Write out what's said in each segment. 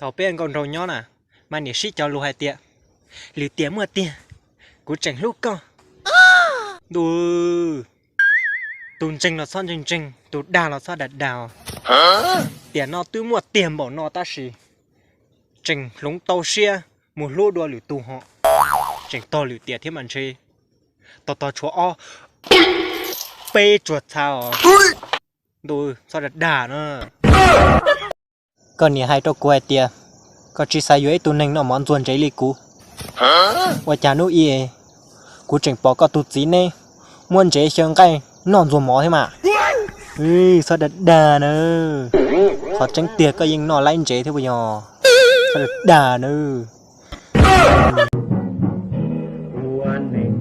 Thaum peb nkauj nraug nyob na, mas niam sib cog lus hais tias, lwm tiam muaj tiag, kuv tseem hlub koj. Ntu, tus ntseeg los txhob ntseeg ntseeg, tus dag los txhob dag dag. Tiam no twb muaj tiag npaum no tab sis tseem hloov tau siab mus hlub dua lwm tus ho, tseem tog lwm tiam thiab mas ntshe tog tog tshuav ob peb tsuag txha os. Ntu, txhob dag dag na. Koj niam hais rau kuv hais tias, koj tsis xav yuav ib tug neeg noj mov ntxuag ntsev li kuv. Ua cas hnub ib kuv tseem pom koj tus txiv neb muab ntsev xyaw nqaij noj ntxuag mov thiab mas. Txhob dag dag na. Qhov tseeb tiag koj yeej noj laib ntsev thiab puas yog? Txhob dag dag na. Ua neeg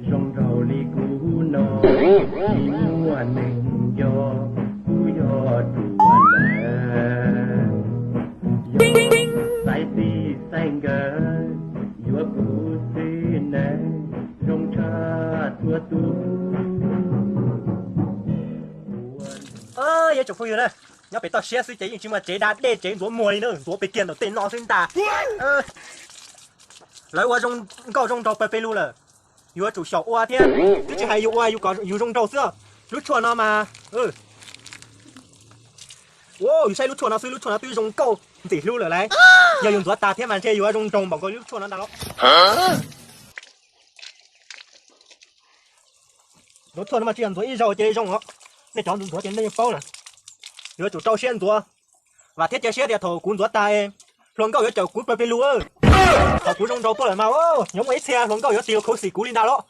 zoo nraug li kuv no, tsis muaj neeg nco kuv yog ruam lawm. Yog xaiv txij xaiv nkawd yuav kuv xwb nawb, zoo tshaj txhua tus. Ib tsoom phooj ywg na, nyob pem toj siab xwb ces yeej tsis muaj tsev da dej tsev ntxuav muag li na, ntxuav pem kiag ntawm tej no xwb ntag. Lawv ua zoo nkauj zoo nraug pawg pes lug lawm, yuav tsum xyaum ua thiab. Twb tsis hais yus ua yus zoo nraug xwb, lub tshuaj no mas, yus saib lub tshuaj no xwb, lub tshuaj no twb zoo nkauj ntxim hlub lawm lauj. Yog yus ntxuav tas thiab mas ntshe yuav zoo nraug npaum nkaus lub tshuaj no ntag los. Ntxuav tshuaj no mas tsis yog ntxuav ib zaug cia li zoo os. Nej cov ntxuav ces nej yeej paub na. Yuav tsum rau siab ntxuav, vam thiab cia siab tias thaum kuv ntxuav tas, hluas nkauj yuav caum kuv pawg pes lug. Thaum kuv zoo nraug tuaj lawm mas, yuav muaj ib txhia hluas nkauj yuav tig los khuv xim kuv li ntag los.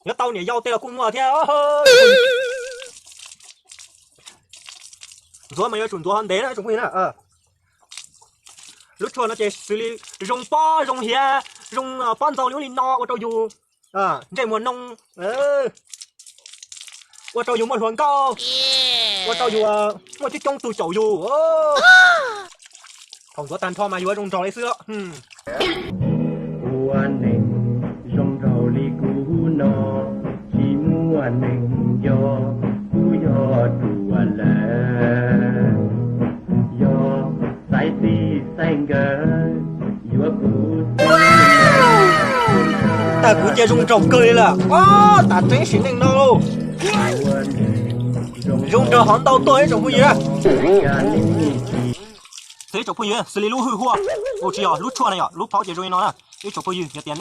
Yuav tau niam yau tej los kuj muaj thiab. Ntxuav mas yuav tsum ntxuav ho ntev na tsoom phooj ywg na. Lub tshuaj no ces xws li zoo pob zoo hiav, zoo pob ntxaug li ub li no ua rau yus ntsej muag noo, ua rau yus muaj hluas nkauj, ua rau yus muaj coob coob tug caum yus. Thaum ntxuav tag nrho mas yuav zoo nraug li xwb. Ua neeg zoo nraug li kuv no, tsis muaj neeg nco kuv yog ruam lawm. Yog xaiv txij xaiv nkawd yuav kuv xwb. Tag kuv cia zoo nraug kawg li lawm. Ob, tas tseeb sim neej no lauj. Zoo nraug hov ntau tuaj ib tsoom phooj ywg. Xws ib tsoom phooj ywg, xws li lub hwj huaj, tsis yog lub tshuaj na, yog lub phaub ces zoo li no na. Ib tsoom phooj ywg, yog tias